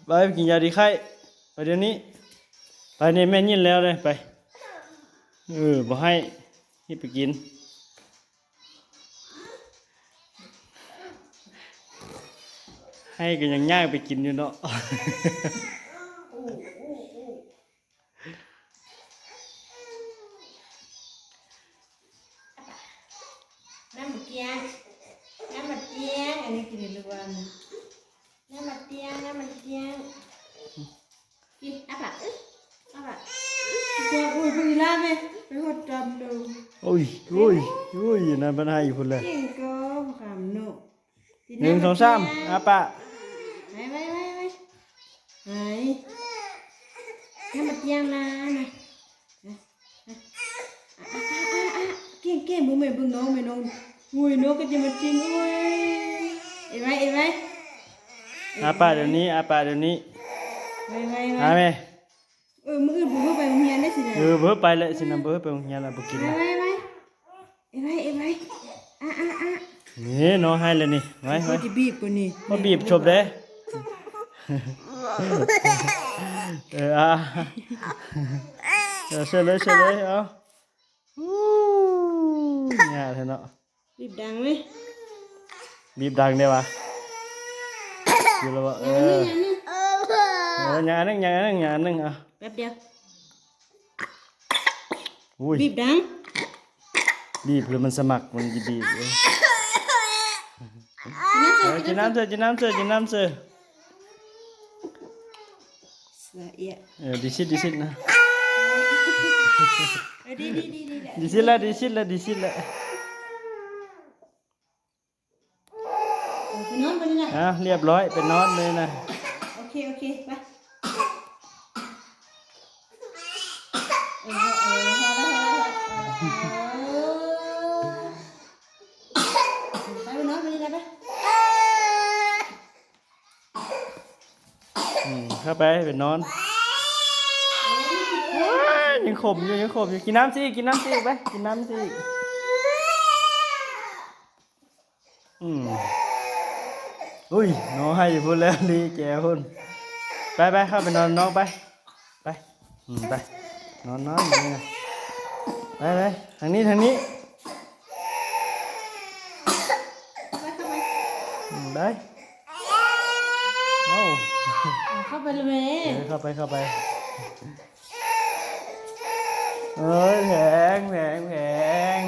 ໄປ ໄປກິນຢາດີໄຂ້ ໄປດຽວນີ້ ໄປນີ້ ແມ່ຍິນແລ້ວເດ້ ໄປ ເອີ ບໍ່ໃຫ້ ໃຫ້ໄປກິນ ໃຫ້ກໍຍັງຍ້າຍໄປກິນຢູ່ເນາະ. ນ້ຳມັນຕຽງ ນ້ຳມັນຕຽງ ອັນນີ້ກິນໃນລວນ ນ້ຳມັນຕຽງ ນ້ຳມັນຕຽງ ກິນ ອ້າປາກ ອ້າປາກ ໂອ້ຍ ພຸ້ນລະແມ່ ໄປຮອດດຳເດີ ໂອ້ຍ ໂອ້ຍ ໂອ້ຍ ນັ້ນມັນໃຫ້ພຸ້ນແຫຼະ ເກັ່ງກໍຄຳເນາະ. ໜຶ່ງ ສອງ ສາມ ອ້າປາກ ໄວໆໆໆ ໄວ ນ້ຳມັນຕຽງນານະ ເກັ່ງໆ ເບິ່ງແມ່ ເບິ່ງນ້ອງແມ່ ນ້ອງ ໂອ້ຍ ນ້ອງກໍຈະມາຈິງ ໂອ້ຍ ເອໄວ ເອໄວ ອ້າປາກດຽວນີ້ ອ້າປາກດຽວນີ້ ໄວໆໆ ຫາແມ່. ເອີ ມື້ອື່ນບໍ່ໃຫ້ໄປໂຮງຮຽນເດ້ຊິນະ ເອີ ບໍ່ໃຫ້ໄປແຫຼະຊິນະ ບໍ່ໃຫ້ໄປໂຮງຮຽນລະ ບໍ່ກິນລະ ໄວໆໆ ເອໄວ ເອໄວ ອາ ອາ ອາ ນີ້ນ້ອງໃຫ້ແລ້ວນີ້ ໄວໆ ຊິບີບກວ່ານີ້ ບໍ່ບີບຈົບເດ້ ເອີ ອາ ເອີ ເຊີນເລີຍ ເຊີນເລີຍ ເອົາ ຫຍ້າແທ້ເນາະ. ບີບດັງເວີຍ ບີບດັງເດ້ວະ ຢູ່ແລ້ວບໍ່ ເອີ ເອີ ຫຍ້າໜຶ່ງ ຫຍ້າໜຶ່ງ ຫຍ້າໜຶ່ງ ເອົາ ແປັບດຽວ ອຸ້ຍ ບີບດັງ ບີບແລ້ວມັນສະໝັກ ມັນຈະບີບເວີຍ ເອີ ກິນນ້ຳເຊີ ກິນນ້ຳເຊີ ກິນນ້ຳເຊີ. ສະເອະ ເອີ ດີຊິດ ດີຊິດນະ ເອີ ດີໆໆໆ ດີຊິດລະ ດີຊິດລະ ດີຊິດລະ ເອີ ໄປນອນໄປນີ້ນະ ອ່າ ຮຽບຮ້ອຍ ໄປນອນເລີຍນະ ໂອເຄ ໂອເຄ ໄປ ເອີ ເອີ ພໍແລ້ວ ພໍແລ້ວ ພໍແລ້ວ ເອີ ໄປ ໄປນອນໄປນີ້ນະ ໄປ. ອືມ ເຂົ້າໄປ ໄປນອນ ໂອ້ຍ ຍັງຂົມຢູ່ ຍັງຂົມຢູ່ ກິນນ້ຳຊິ ກິນນ້ຳຊິ ໄປ ກິນນ້ຳຊິ ອືມ ອຸ້ຍ ນ້ອງໃຫ້ພຸ້ນແລ້ວ ດີແຈພຸ້ນ ໄປໆ ເຂົ້າໄປນອນນອກໄປ. ໄປ ອືມ ໄປ ນອນ ນອນຢູ່ນີ້ນະ ໄປ ໄປ ທາງນີ້ ທາງນີ້ ໄປ ເຂົ້າໄປ ອືມ ໄປ ເອົາ ເຂົ້າໄປເລີຍແມ່ ເອີ ເຂົ້າໄປ ເຂົ້າໄປ ເອີຍ ແພງ ແພງ ແພງ.